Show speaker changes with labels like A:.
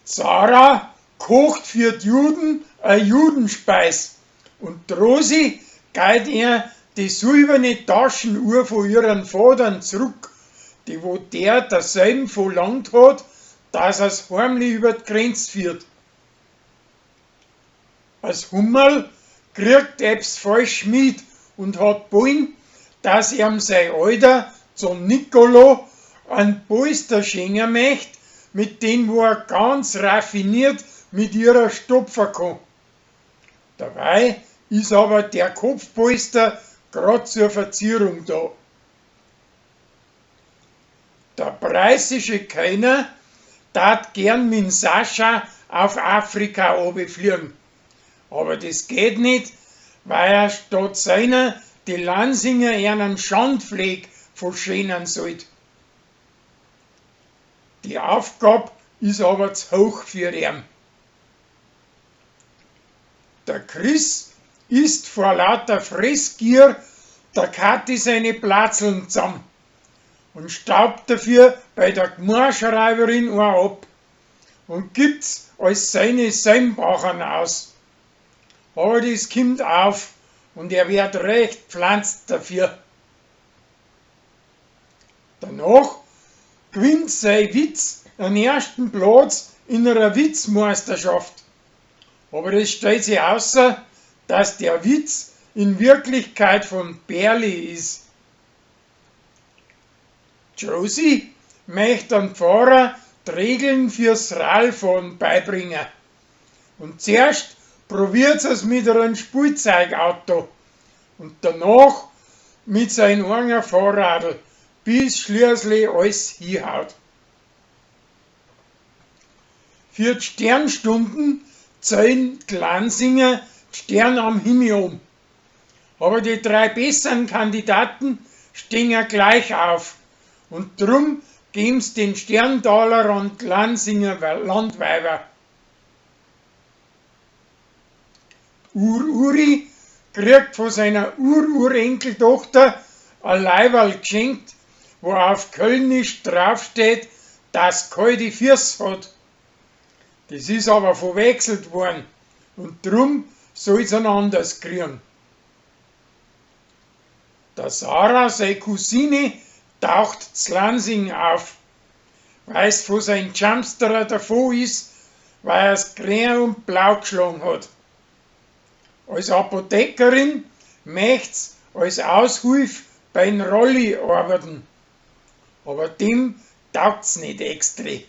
A: Sarah kocht für d'Juden a Judenspeis und d'Rosi geit ihr die silberne Taschenuhr von ihren Vatern zurück, die wo der derselben verlangt hat, dass er's heimlich über d'Grenz führt. As Hummerl kriegt ebbs falsch mit und hat wollen, dass ihm sei Alter zum Nicolo an Polster schenken möcht, mit dem wo er ganz raffiniert mit ihrer stopfen kann. Dabei ist aber der Kopfpolster grad zur Verzierung da. Der preußische Kellner tat gern mit Sascha auf Afrika fliegen. Aber das geht nicht, weil er statt seiner die Lansinger einen Schandfleck verschönern sollt. Die Aufgabe ist aber zu hoch für ihn. Der Chris isst vor lauter Fressgier der Kathi seine Platzeln zusammen und staubt dafür bei der Gmorschreiberin auch ab und gibt's als seine Seimbachern aus. Aber das kommt auf und er wird recht pflanzt dafür. Danach gewinnt sein Witz einen ersten Platz in einer Witzmeisterschaft. Aber es stellt sich außer, dass der Witz in Wirklichkeit von Berli ist. Josie möchte dem Pfarrer die Regeln fürs Radfahren beibringen. Und zuerst probiert es mit einem Spielzeugauto und danach mit seinem eigenen Fahrradl, bis schließlich alles hinhaut. Für die Sternstunden zählen die Lansinger die Sterne am Himmel um. Aber die drei besseren Kandidaten stehen ja gleich auf. Und drum geben's den Sterntaler und Lansinger Landweiber. Ur-Uri kriegt von seiner Ur-Urenkeltochter ein Leiberl geschenkt, wo auf Kölnisch draufsteht, dass kalte Füße hat. Das ist aber verwechselt worden und drum soll's ein anders kriegen. Der Sarah, seine Cousine, taucht z Lansing auf, weil's von sein Jumpsterer davon ist, weil er's grün und blau geschlagen hat. Als Apothekerin möcht's als Aushilf beim Rolli arbeiten. Aber dem taugt's nicht extra.